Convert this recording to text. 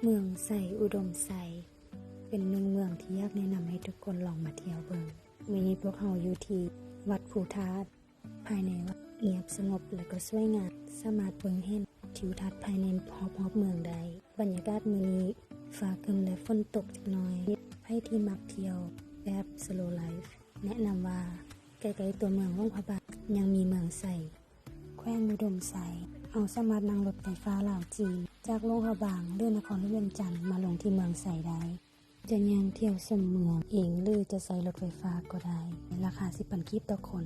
ເມືອງໄຊ ອຸດົມໄຊ ເປັນໜຶ່ງເມືອງທີ່ຢາກແນະນຳໃຫ້ທຸກຄົນລອງມາທ່ຽວເບິ່ງ. ມື້ນີ້ພວກເຮົາຢູ່ທີ່ວັດພູທາດ. ພາຍໃນວັດງຽບສະຫງົບ ແລະ ກໍສວຍງາມ, ສາມາດເບິ່ງເຫັນທິວທັດພາຍໃນຮອບໆເມືອງໄດ້. ບັນຍາກາດມື້ນີ້ຟ້າຄຶ້ມ ແລະ ຝົນຕົກຈັກໜ້ອຍ. ໃຜທີ່ມັກທ່ຽວແບບ slow life ແນະນຳວ່າ ໃກ້ໆຕົວເມືອງຫຼວງພະບາງ ຍັງມີເມືອງໄຊ ແຂວງອຸດົມໄຊ. ເຮົາສາມາດນັ່ງລົດໄຟຟ້າລາວ-ຈີນ ຈາກຫຼວງພະບາງ ຫຼື ນະຄອນຫຼວງວຽງຈັນ ມາລົງທີ່ເມືອງໄຊໄດ້. ຈະຍ່າງທ່ຽວຊົມເມືອງເອງ ຫຼື ຈະໃຊ້ລົດໄຟຟ້າກໍໄດ້. ລາຄາສິບພັນກີບຕໍ່ຄົນ.